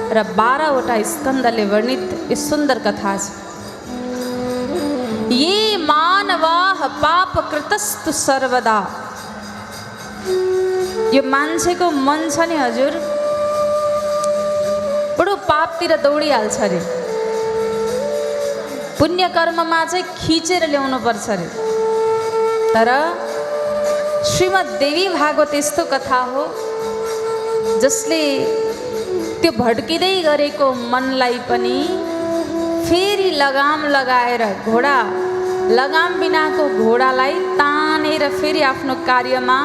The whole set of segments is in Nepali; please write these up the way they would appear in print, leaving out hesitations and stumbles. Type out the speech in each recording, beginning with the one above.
र 12वटा स्कन्धले वर्णित यो सुन्दर कथा छ। ये मानवाः पापकृतस्तु सर्वदा, यो मान्छेको मन छ नि हजुर बडो पापतिर दौडिहाल्छ अरे, पुण्य कर्ममा चाहिँ खिचेर ल्याउनु पर्छ अरे। तर श्रीमद् देवी भागवत यस्तो कथा हो जसले त्यो भड्किँदै गरेको मनलाई पनि फेरि लगाम लगाएर, घोडा लगाम बिनाको घोडालाई तानेर फेरि आफ्नो कार्यमा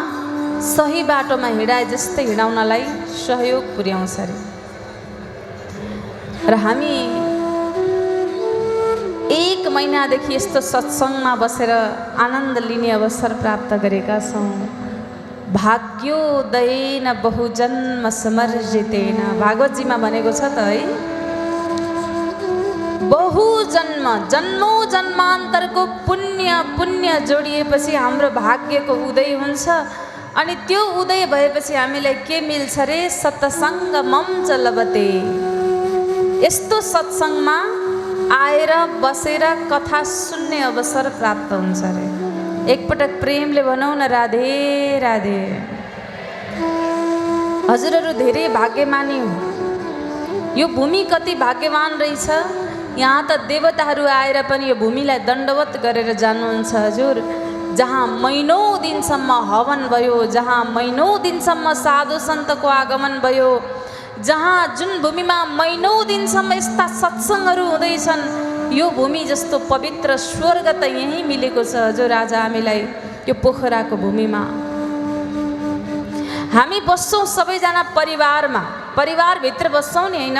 सही बाटोमा हिँडाए जस्तै हिँडाउनलाई सहयोग पुर्याउँछ अरे। र हामी 1 महिनादेखि यस्तो सत्सङ्गमा बसेर आनन्द लिने अवसर प्राप्त गरेका छौँ। भाग्योदयेन बहुजन्म समर्जितेन, भागवतजीमा भनेको छ त है, बहुजन्म, जन्मौँ जन्मान्तरको पुण्य जोडिएपछि हाम्रो भाग्यको उदय हुन्छ। अनि त्यो उदय भएपछि हामीलाई के मिल्छ रे? सत्सङ्गमं च लभते। यस्तो सत्सङ्गमा आएर बसेर कथा सुन्ने अवसर प्राप्त हुन्छ अरे। एकपटक प्रेमले भनौँ न, राधे राधे। हजुरहरू धेरै भाग्यमानी हो। यो भूमि कति भाग्यवान रहेछ। यहाँ त देवताहरू आएर पनि यो भूमिलाई दण्डवत गरेर जानुहुन्छ हजुर। जहाँ महिनौँ दिनसम्म हवन भयो, जहाँ महिनौँ दिनसम्म साधु सन्तको आगमन भयो, जहाँ जुन भूमिमा महिनौँ दिनसम्म यस्ता सत्सङ्गहरू हुँदैछन्, यो भूमि जस्तो पवित्र स्वर्ग त यहीँ मिलेको छ हजुर। आज हामीलाई यो पोखराको भूमिमा हामी बस्छौँ सबैजना परिवारमा, परिवारभित्र बस्छौँ नि होइन,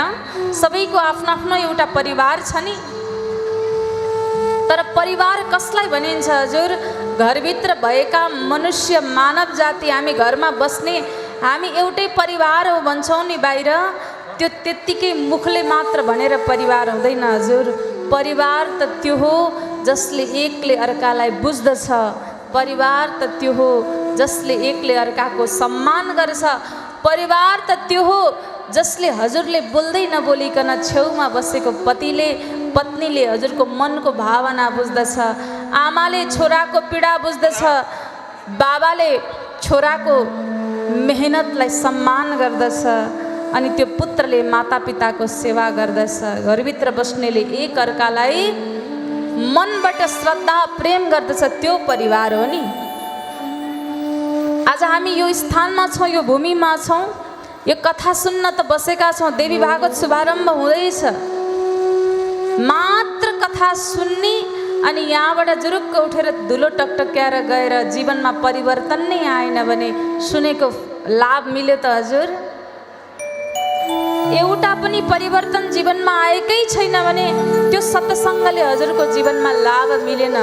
सबैको आफ्नो आफ्नो एउटा परिवार छ नि। तर परिवार कसलाई भनिन्छ हजुर? घरभित्र भएका मनुष्य, मानव जाति, हामी घरमा बस्ने हामी एउटै परिवार हो भन्छौँ नि बाहिर, त्यो त्यत्तिकै मुखले मात्र भनेर परिवार हुँदैन हजुर। परिवार त त्यो हो जसले एकले अर्कालाई बुझ्दछ। परिवार त त्यो हो जसले एकले अर्काको सम्मान गर्छ। परिवार त त्यो हो जसले हजुरले बोल्दै नबोलिकन छेउमा बसेको पत्नीले हजुरको मनको भावना बुझ्दछ। आमाले छोराको पीडा बुझ्दछ। बाबाले छोराको मेहनतलाई सम्मान गर्दछ। अनि त्यो पुत्रले मातापिताको सेवा गर्दछ। घरभित्र बस्नेले एक अर्कालाई मनबाट श्रद्धा प्रेम गर्दछ, त्यो परिवार हो नि। आज हामी यो स्थानमा छौँ, यो भूमिमा छौँ, यो कथा सुन्न त बसेका छौँ। देवी भागवत शुभारम्भ हुँदैछ, मात्र कथा सुन्ने अनि यहाँबाट जुरुक्क उठेर धुलो टकटक्याएर गएर जीवनमा परिवर्तन नै आएन भने सुनेको लाभ मिल्यो त हजुर? एउटा पनि परिवर्तन जीवनमा आएकै छैन भने त्यो सत्सङ्गले हजुरको जीवनमा लाभ मिलेन।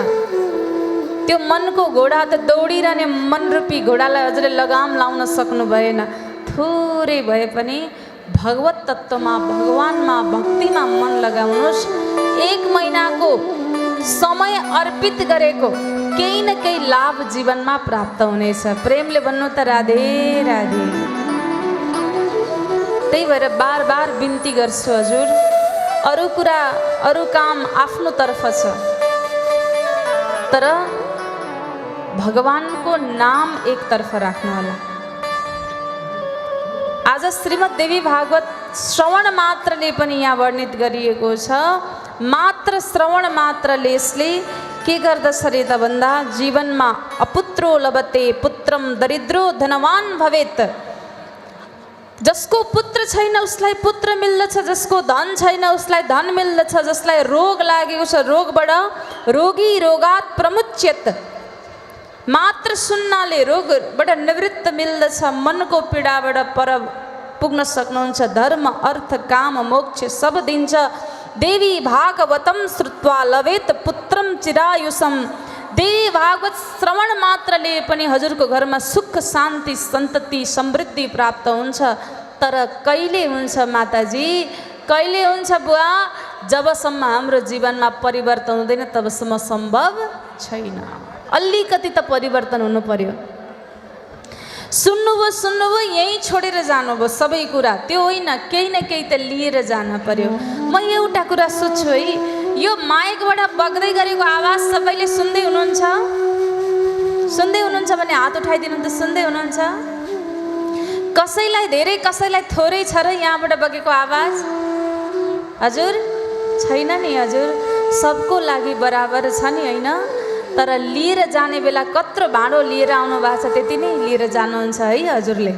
त्यो मनको घोडा त दौडिरहने मनरूपी घोडालाई हजुरले लगाम लाउन सक्नु भएन। थोरै भए पनि भगवत तत्त्वमा, भगवानमा, भक्तिमा मन लगाउनुहोस्। 1 महिनाको समय अर्पित गरेको केही न केही लाभ जीवनमा प्राप्त हुनेछ। प्रेमले भन्नु त राधे राधे। त्यही भएर बार बार बिन्ती गर्छु हजुर, अरू कुरा अरू काम आफ्नो तर्फ छ, तर भगवानको नाम एकतर्फ राख्नु होला। आज श्रीमद् देवी भागवत श्रवण मात्रले पनि यहाँ वर्णित गरिएको छ। मात्र श्रवण मात्रले यसले के गर्दछ रे त भन्दा जीवनमा अपुत्रो लभते पुत्रम दरिद्रो धनवान भवेत। जसको पुत्र छैन उसलाई पुत्र मिल्दछ, जसको धन छैन उसलाई धन मिल्दछ, जसलाई रोग लागेको छ रोगबाट रोगी रोगात प्रमुच्यत। मात्र सुन्नाले रोगबाट निवृत्त मिल्दछ, मनको पीडाबाट पर पुग्न सक्नुहुन्छ। धर्म अर्थ काम मोक्ष सब दिन्छ। देवी भागवतम श्रुत्वा लवेत पुत्रम चिरायुषम। देवी भागवत श्रवण मात्रले पनि हजुरको घरमा सुख शान्ति सन्तति समृद्धि प्राप्त हुन्छ। तर कहिले हुन्छ माताजी, कहिले हुन्छ बुवा? जबसम्म हाम्रो जीवनमा परिवर्तन हुँदैन तबसम्म सम्भव छैन। अलिकति त परिवर्तन हुनु पर्यो। सुन्नुभयो यहीँ छोडेर जानुभयो सबै कुरा, त्यो होइन, केही न केही त लिएर जान पर्यो। म एउटा कुरा सोध्छु है, यो माइकबाट बग्दै गरेको आवाज सबैले सुन्दै हुनुहुन्छ? सुन्दै हुनुहुन्छ भने हात उठाइदिनु त। सुन्दै हुनुहुन्छ? कसैलाई धेरै कसैलाई थोरै छ र यहाँबाट बगेको आवाज? हजुर छैन नि हजुर, सबको लागि बराबर छ नि होइन? तर लिएर जाने बेला कत्रो भाँडो लिएर आउनु भएको छ त्यति नै लिएर जानुहुन्छ है हजुरले।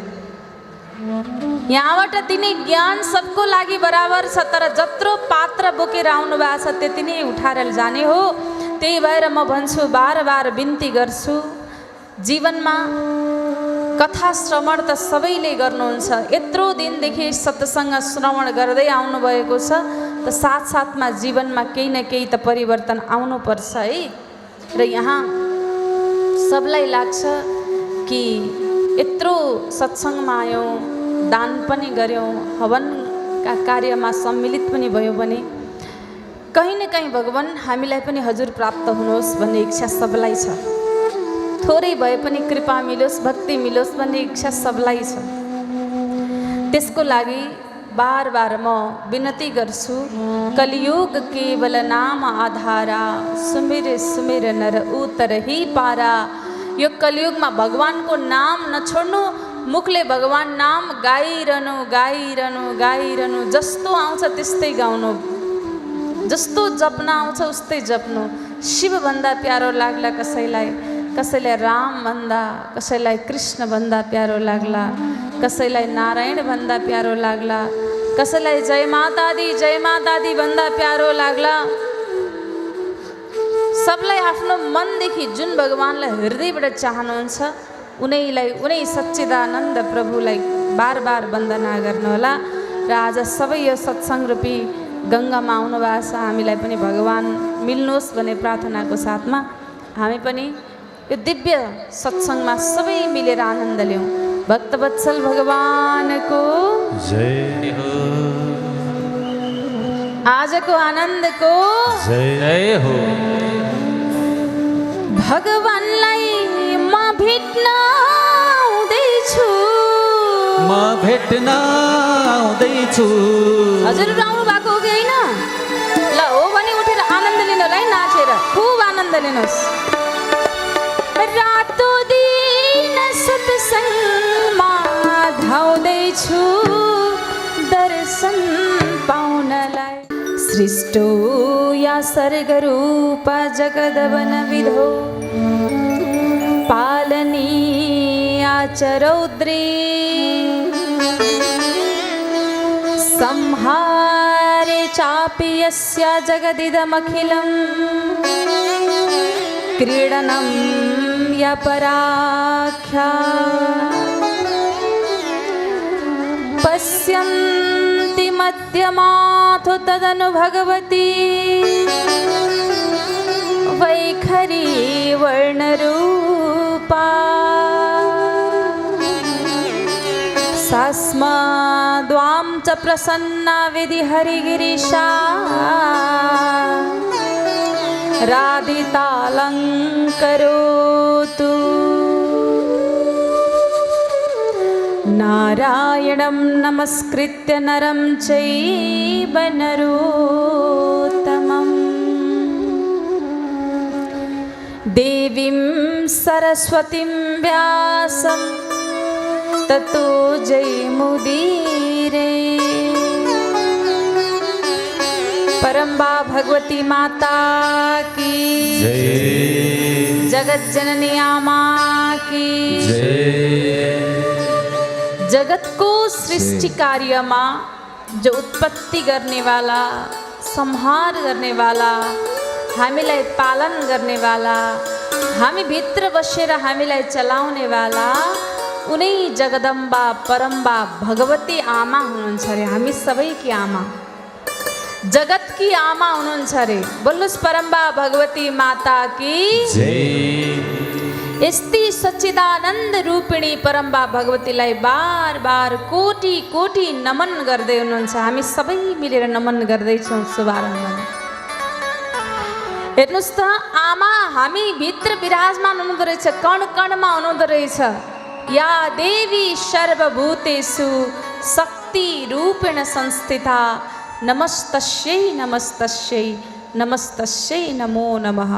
यहाँबाट दिने ज्ञान सबको लागि बराबर छ, तर जत्रो पात्र बोकेर आउनु भएको छ त्यति नै उठाएर जाने हो। त्यही भएर म भन्छु, बार बार बिन्ती गर्छु, जीवनमा कथा श्रवण त सबैले गर्नुहुन्छ, यत्रो दिनदेखि सत्सङ्ग श्रवण गर्दै आउनुभएको छ, त साथसाथमा जीवनमा केही न केही त परिवर्तन आउनुपर्छ है। र यहाँ सबलाई लाग्छ कि यत्रो सत्सङ्गमा आयौँ, दान पनि गऱ्यौँ, हवनका कार्यमा सम्मिलित पनि भयो भने कहीँ न कहीँ भगवान हामीलाई पनि हजुर प्राप्त हुनुहोस् भन्ने इच्छा सबलाई छ। थोरै भए पनि कृपा मिलोस्, भक्ति मिलोस् भन्ने इच्छा सबलाई छ। त्यसको लागि बार बार म विनती गर्छु, कलियुग केवल नाम आधारा, सुमिर सुमिर नर उतर ही पारा। यो कलियुगमा भगवानको नाम नछोड्नु, मुखले भगवान नाम गाइरहनु गाइरहनु गाइरहनु, जस्तो आउँछ त्यस्तै गाउनु, जस्तो जप्न आउँछ उस्तै जप्नु। शिवभन्दा प्यारो लाग्ला कसैलाई, कसैलाई राम भन्दा, कसैलाई कृष्ण भन्दा प्यारो लाग्ला, कसैलाई नारायण भन्दा प्यारो लाग्ला, कसैलाई जय माता दी भन्दा प्यारो लाग्ला। सबलाई आफ्नो मनदेखि जुन भगवानलाई हृदयबाट चाहनुहुन्छ उनै सच्चिदानन्द प्रभुलाई बार बार वन्दना गर्नुहोला। र आज सबै यो सत्सङ्ग रूपी गङ्गामा आउनु भएको छ, हामीलाई पनि भगवान मिल्नुहोस् भन्ने प्रार्थनाको साथमा हामी पनि यो दिव्य सत्सङ्गमा सबै मिलेर आनन्द लियौँ। भक्तवत्सल भगवानको जय हो, आजको आनन्दको जय हो। भगवानलाई म भेट्न आउँदैछु, म भेट्न आउँदैछु। हजुरहरू आउनु भएको हो कि होइन? ल हो भने उठेर आनन्द लिनु होला है, नाचेर खुब आनन्द लिनुहोस्। रातो दिन सत्सङ्गमा धाउँदैछु दर्शन पाउनलाई। सृष्टो या सर्गरूप जगदवन विधो, पालनीया च रौद्री, संहारे चापि यस्य जगदिदमखिलं, क्रीडनं यपराख्या। पश्यन्ति मध्यमाथो तदनु भगवती, वैखरी वर्णरूपा। सास्मद्वां च प्रसन्ना विधिहरिगिरीशा, राधितालङ्करोतु। नारायणं नमस्कृत्य नरं चैव नरोत्तमम्, देवीं सरस्वतीं व्यासं ततो जयमुदीरे। परम्बा भगवती माता की जय, जगत जननी आमा की जय। जगत को सृष्टि कार्यमा जो उत्पत्ति गर्ने वाला, संहार गर्ने वाला, हामीलाई पालन गर्ने वाला, हामी भित्र बसेर हामीलाई चलाउने वाला उनै जगदम्बा परम्बा भगवती आमा हुनुहुन्छ अरे। हामी सबैकी आमा, जगत की आमा हुनुहुन्छ अरे। बोल्नुहोस् परम्बा भगवती माता की जय। यस्ती सच्चिदानन्द रूपिणी परम्बा भगवतीलाई बार बार कोटि कोटि नमन गर्दै हुनुहुन्छ। हामी सबै मिलेर नमन गर्दैछौँ शुभारम्भमा। हेर्नुहोस् त, आमा हामी भित्र विराजमान हुनुहुँदो रहेछ, कण कणमा हुनुहुँदो रहेछ। या देवी सर्वभूतेषु शक्ति रूपेण संस्थिता नमस्तस्यै नमस्तस्यै नमस्तस्यै नमो नमः।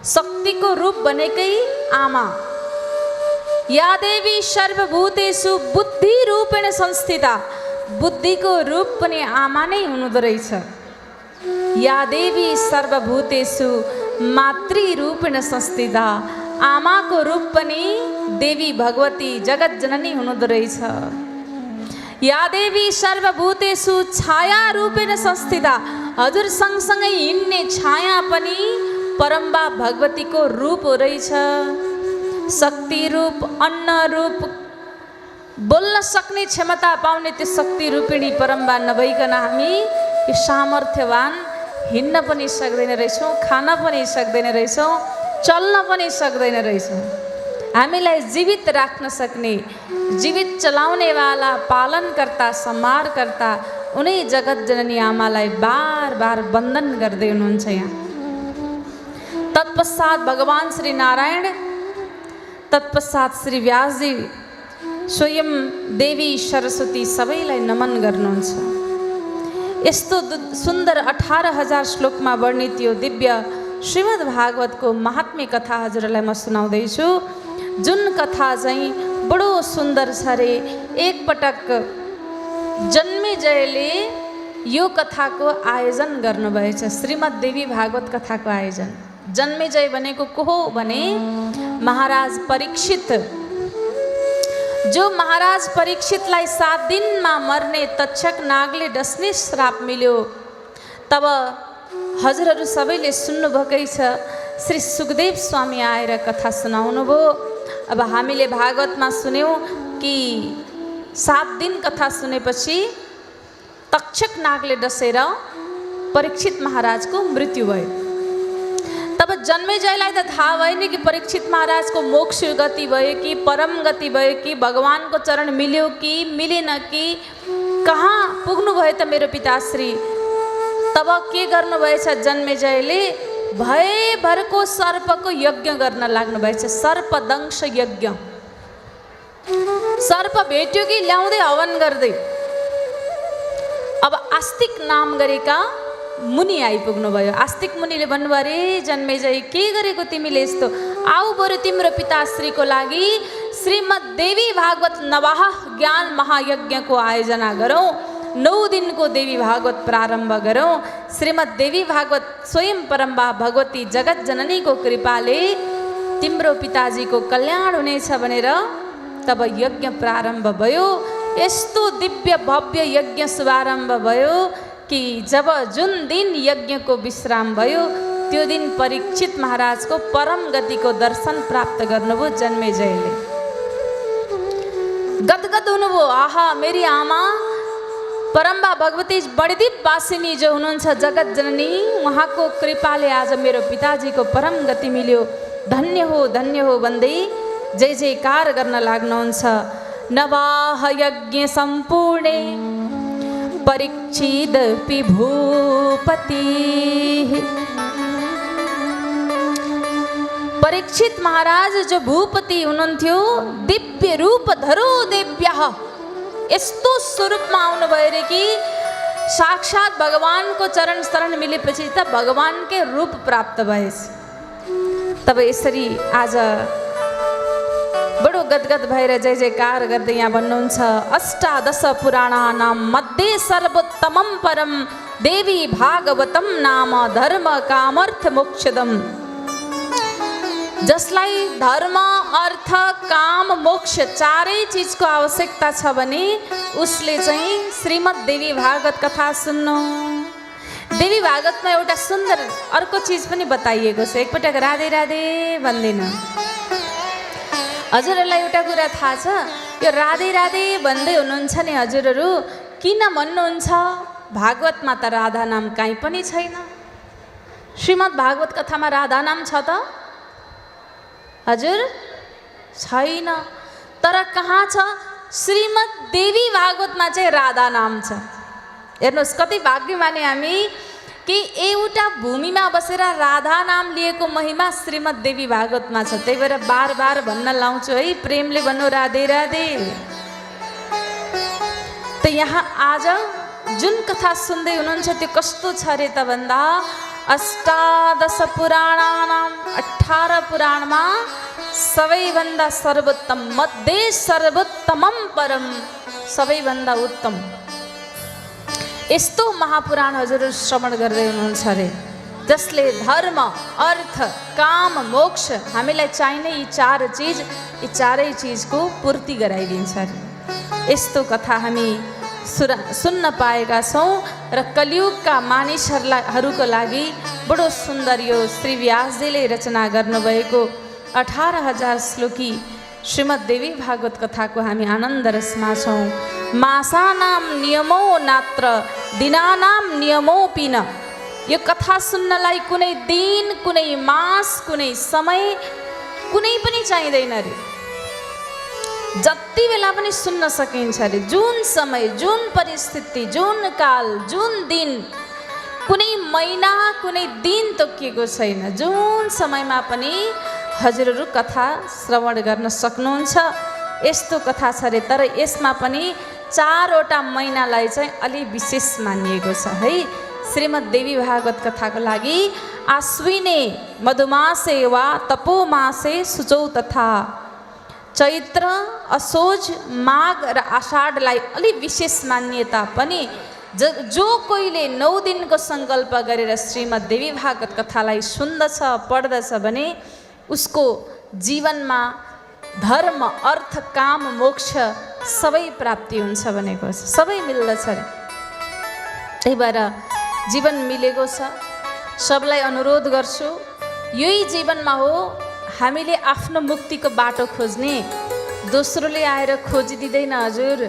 शक्तिको रूप बनेकै आमा। या देवी सर्वभूतेषु बुद्धि रूपेण संस्थिता, बुद्धिको रूप पनि आमा नै हुनुहुँदो रहेछ। या देवी सर्वभूतेषु मातृ रूपेण संस्थिता, आमाको रूप पनि देवी भगवती जगत जननी हुनुहुँदो रहेछ। या देवी सर्वभूतेषु छाया रूपेण संस्थिता, हजुर सँगसँगै हिँड्ने छाया पनि परम्बा भगवतीको रूप हो रहेछ। शक्ति रूप, अन्न रूप, बोल्न सक्ने क्षमता पाउने त्यो शक्ति रूपिणी परम्बा नभइकन हामी यो सामर्थ्यवान हिँड्न पनि सक्दैन रहेछौँ, खान पनि सक्दैन रहेछौँ, चल्न पनि सक्दैन रहेछौँ। हामीलाई जीवित राख्न सक्ने, जीवित चलाउनेवाला, पालनकर्ता, सम्हारकर्ता उनै जगत जननी आमालाई बार बार वन्दन गर्दै हुनुहुन्छ यहाँ। तत्पश्चात भगवान श्री नारायण, तत्पश्चात श्री व्यासजी स्वयं देवी सरस्वती सबैलाई नमन गर्नुहुन्छ। यस्तो सुन्दर 18,000 श्लोकमा वर्णित यो दिव्य श्रीमद् भागवतको महात्म्य कथा हजुरलाई म सुनाउँदैछु। जुन कथा चाहिँ बडो सुन्दर छ रे। एकपटक जन्मेजयले यो कथाको आयोजन गर्नुभएछ, श्रीमद् देवी भागवत कथाको आयोजन। जन्मेजय भनेको को हो भने महाराज परीक्षित, जो महाराज परीक्षितलाई 7 दिनमा मर्ने तक्षक नागले डस्ने श्राप मिल्यो। तब हजुरहरू सबैले सुन्नुभएकै छ, श्री सुखदेव स्वामी आएर कथा सुनाउनु भयो। अब हामीले भागवतमा सुन्यौँ कि 7 दिन कथा सुनेपछि तक्षक नागले डसेर परीक्षित महाराजको मृत्यु भयो। तब जन्मेजयलाई त थाहा भएन कि परीक्षित महाराजको मोक्ष गति भयो कि परम गति भयो कि भगवानको चरण मिल्यो कि मिलेन कि कहाँ पुग्नु भयो त मेरो पिताश्री। तब के गर्नुभएछ जन्मेजयले, भयभरको सर्पको यज्ञ गर्न लाग्नुभएछ। सर्पदंश यज्ञ। सर्प भेट्यो कि ल्याउँदै हवन गर्दै। अब आस्तिक नाम गरेका मुनि आइपुग्नु भयो। आस्तिक मुनिले भन्नुभयो, अरे जन्मेजय के गरेको तिमीले यस्तो, आऊ बरु तिम्रो पिताश्रीको लागि श्रीमद् देवी भागवत नवाह ज्ञान महायज्ञको आयोजना गरौँ। 9 दिनको देवी भागवत प्रारम्भ गरौँ। श्रीमद् देवी भागवत स्वयं परम्बा भगवती जगत जननीको कृपाले तिम्रो पिताजीको कल्याण हुनेछ भनेर तब यज्ञ प्रारम्भ भयो। यस्तो दिव्य भव्य यज्ञ शुभारम्भ भयो कि जब जुन दिन यज्ञको विश्राम भयो त्यो दिन परीक्षित महाराजको परम गतिको दर्शन प्राप्त गर्नुभयो जन्मेजयले। गदगद हुनुभयो, आहा मेरी आमा परम्बा भगवती बडीदीप वासिनी जो हुनुहुन्छ जगत जननी, उहाँको कृपाले आज मेरो पिताजीको परम गति मिल्यो, धन्य हो भन्दै जय जयकार गर्न लाग्नुहुन्छ। नवाह यज्ञ सम्पूर्णे परीक्षिदपि भूपति। परीक्षित महाराज जो भूपति हुनुहुन्थ्यो, दिव्य रूप धरो देव्यः, यस्तो स्वरूपमा आउनुभयो रे कि साक्षात भगवानको चरण शरण मिलेपछि त भगवानकै रूप प्राप्त भएछ। तब यसरी आज बडो गदगद भएर जय जयकार गर्दै यहाँ भन्नुहुन्छ, 18 पुराणानां मध्ये सर्वोत्तमं परम देवी भागवतम नाम धर्म कामर्थ मोक्षदम। जसलाई धर्म अर्थ काम मोक्ष चारै चिजको आवश्यकता छ भने उसले चाहिँ श्रीमद् देवी भागवत कथा सुन्नु। देवी भागवतमा एउटा सुन्दर अर्को चिज पनि बताइएको छ। एकपटक राधे राधे भन्दैन। हजुरहरूलाई एउटा कुरा थाहा छ, यो राधे राधे भन्दै हुनुहुन्छ नि हजुरहरू, किन भन्नुहुन्छ? भागवतमा त राधा नाम काहीँ पनि छैन। श्रीमद् भागवत कथामा राधा नाम छ त? हजुर छैन। तर कहाँ छ? श्रीमद् देवी भागवतमा चाहिँ राधा नाम छ। हेर्नुहोस् कति भाग्यमानी हामी कि एउटा भूमिमा बसेर राधा नाम लिएको महिमा श्रीमद् देवी भागवतमा छ। त्यही भएर बार बार भन्न लाउँछु है, प्रेमले भन्नु राधे राधे। त यहाँ आज जुन कथा सुन्दै हुनुहुन्छ त्यो कस्तो छ रे त भन्दा अष्टादश पुराणानाम 18 पुराणमा सबैभन्दा सर्वोत्तम मध्ये सर्वोत्तमम परम, सबैभन्दा उत्तम यस्तो महापुराण हजुरहरू श्रवण गर्दै हुनुहुन्छ अरे, जसले धर्म अर्थ काम मोक्ष हामीलाई चाहिने यी 4 चिज, यी 4 चिजको पूर्ति गराइदिन्छ अरे। यस्तो कथा हामी सुन्न पाएका छौँ र कलियुगका मानिसहरूको लागि बडो सुन्दर यो श्री व्यासजीले रचना गर्नुभएको 18,000 श्लोकी श्रीमद् देवी भागवत कथाको हामी आनन्द रसमा छौँ। मासानाम नियमो नात्र दिनानाम नियमोऽपि न। यो कथा सुन्नलाई कुनै दिन, कुनै मास, कुनै समय, कुनै पनि चाहिँदैन रे। जति बेला पनि सुन्न सकिन्छ अरे। जुन समय, जुन परिस्थिति, जुन काल, जुन दिन, कुनै महिना, कुनै दिन तोकिएको छैन। जुन समयमा पनि हजुरहरू कथा श्रवण गर्न सक्नुहुन्छ। यस्तो कथा छ अरे। तर यसमा पनि 4वटा महिनालाई चाहिँ अलि विशेष मानिएको छ है। श्रीमद् देवी भागवत कथाको लागि आश्विने मधुमासे वा तपोमासे शुचौ तथा चैत्र असोज माघ र आषाढलाई अलि विशेष मान्यता पनि जो कोहीले 9 दिनको सङ्कल्प गरेर श्रीमद् देवी भागवत कथालाई सुन्दछ पढ्दछ भने उसको जीवनमा धर्म अर्थ काम मोक्ष सबै प्राप्ति हुन्छ भनेको छ। सबै मिल्दछ अरे। त्यही भएर जीवन मिलेको छ। सबलाई अनुरोध गर्छु, यही जीवनमा हो हामीले आफ्नो मुक्तिको बाटो खोज्ने। दोस्रोले आएर खोजिदिँदैन हजुर।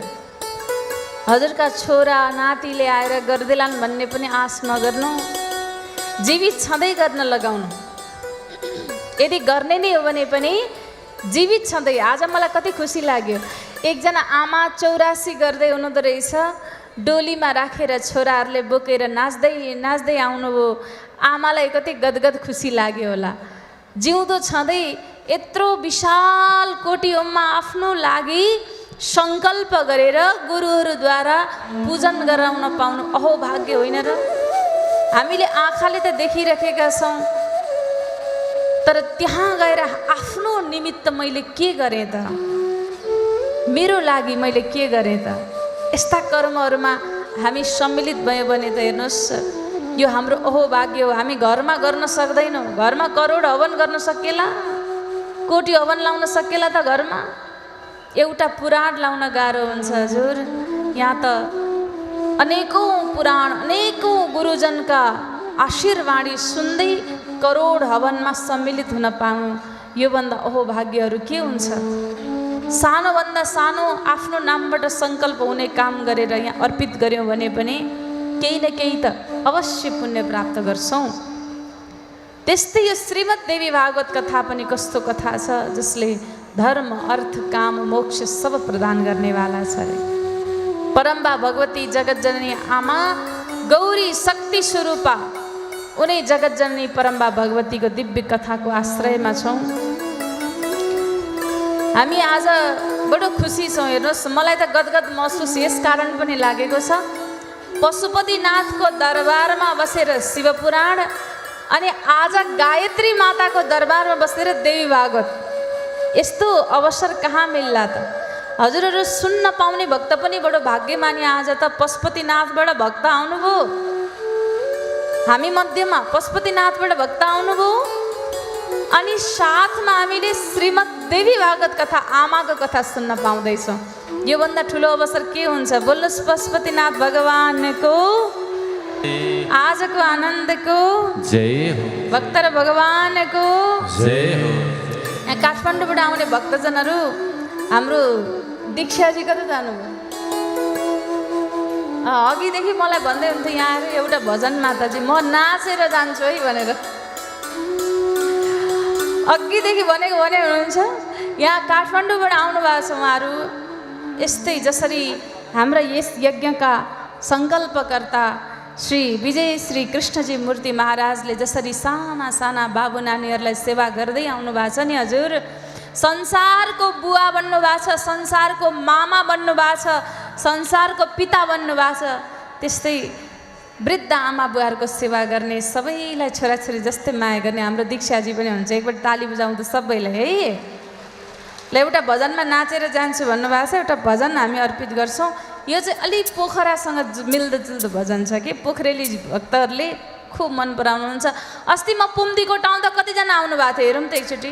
हजुरका छोरा नातिले आएर गर्देलान् भन्ने पनि आश नगर्नु। जीवित छँदै गर्न लगाउनु। यदि गर्ने नै हो भने पनि जीवित छँदै। आज मलाई कति खुसी लाग्यो, एकजना आमा 84 गर्दै हुनुहुँदो रहेछ। डोलीमा राखेर छोराहरूले बोकेर नाच्दै नाच्दै आउनुभयो। आमालाई कति गदगद खुसी लाग्यो होला। जिउँदो छँदै यत्रो विशाल कोटीमा आफ्नो लागि सङ्कल्प गरेर गुरुहरूद्वारा पूजन गराउन पाउनु अहो भाग्य होइन र। हामीले आँखाले त देखिरहेका छौँ, तर त्यहाँ गएर आफ्नो निमित्त मैले के गरेँ त, मेरो लागि मैले के गरेँ त। यस्ता कर्महरूमा हामी सम्मिलित भयो भने त हेर्नुहोस्, यो हाम्रो अहो भाग्य हो। हामी घरमा गर्न सक्दैनौँ। घरमा करोड हवन गर्न सकेला, कोटी हवन लाउन सकेला त घरमा? एउटा पुराण लाउन गाह्रो हुन्छ हजुर। यहाँ त अनेकौँ पुराण, अनेकौँ गुरुजनका आशीर्वाणी सुन्दै करोड हवनमा सम्मिलित हुन पाऊँ, योभन्दा अहो भाग्यहरू के हुन्छ। सानोभन्दा सानो आफ्नो नामबाट सङ्कल्प हुने काम गरेर यहाँ अर्पित गऱ्यौँ भने पनि केही न केही त अवश्य पुण्य प्राप्त गर्छौँ। त्यस्तै यो श्रीमद् देवी भागवत कथा पनि कस्तो कथा छ, जसले धर्म अर्थ काम मोक्ष सब प्रदान गर्नेवाला छ अरे। परम्बा भगवती जगतजननी आमा गौरी शक्ति स्वरूपा उनी जगतजननी परम्बा भगवतीको दिव्य कथाको आश्रयमा छौँ हामी। आज बडो खुसी छौँ। हेर्नुहोस्, मलाई त गदगद महसुस यस कारण पनि लागेको छ, पशुपतिनाथको दरबारमा बसेर शिवपुराण अनि आज गायत्री माताको दरबारमा बसेर देवी भागवत, यस्तो अवसर कहाँ मिल्ला त। हजुरहरू सुन्न पाउने भक्त पनि बडो भाग्यमानी। आज त पशुपतिनाथबाट भक्त आउनुभयो, हामी मध्येमा पशुपतिनाथबाट भक्त आउनुभयो। अनि साथमा हामीले श्रीमद् देवी भागवत कथा आमाको कथा सुन्न पाउँदैछौँ। योभन्दा ठुलो अवसर के हुन्छ? बोल्नुहोस् पशुपतिनाथ भगवानको आजको आनन्दको जय हो। भक्त र भगवानको जय हो। यहाँ काठमाडौँबाट आउने भक्तजनहरू, हाम्रो दीक्षाजी कता जानुभयो? अघिदेखि मलाई भन्दै हुन्थ्यो यहाँ आएर एउटा भजन माताजी म नाचेर जान्छु है भनेर। अघिदेखि भनेको भने हुनुहुन्छ। यहाँ काठमाडौँबाट आउनु भएको छ उहाँहरू। यस्तै जसरी हाम्रा यस यज्ञका सङ्कल्पकर्ता श्री विजय श्री कृष्णजी मूर्ति महाराजले जसरी साना साना बाबु नानीहरूलाई सेवा गर्दै आउनु भएको छ नि हजुर, संसारको बुवा बन्नु भएको छ, संसारको मामा बन्नु भएको छ, संसारको पिता बन्नु भएको छ, त्यस्तै वृद्ध आमा बुवाहरूको सेवा गर्ने, सबैलाई छोराछोरी जस्तै माया गर्ने हाम्रो दीक्षाजी पनि हुन्छ। एकपल्ट ताली बजाउँ त सबैलाई है। ल एउटा भजनमा नाचेर जान्छु भन्नुभएको छ, एउटा भजन हामी अर्पित गर्छौँ। यो चाहिँ अलिक पोखरासँग मिल्दोजुल्दो भजन छ कि पोखरेली भक्तहरूले खुब मन पराउनुहुन्छ। अस्ति म पुम्दीकोट आउँदा कतिजना आउनु भएको थियो हेरौँ त एकचोटि।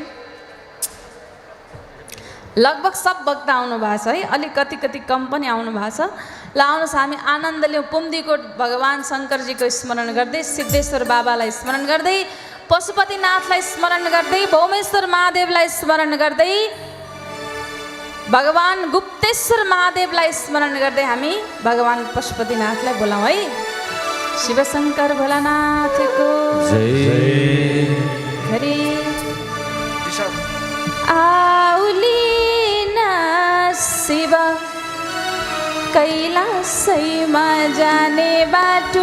लगभग सब भक्त आउनु भएको छ है, अलिक कति कति कम पनि आउनु भएको छ। ल आउनुहोस् हामी आनन्द लिउँ, पुम्दीकोट भगवान् शङ्करजीको स्मरण गर्दै, सिद्धेश्वर बाबालाई स्मरण गर्दै, पशुपतिनाथलाई स्मरण गर्दै, भौमेश्वर महादेवलाई स्मरण गर्दै, भगवान् गुप्तेश्वर महादेवलाई स्मरण गर्दै हामी भगवान् पशुपतिनाथलाई बोलाउँ है। शिवशङ्कर भोलानाथको हरि आउलिन शिव कैलाशैमा जाने बाटो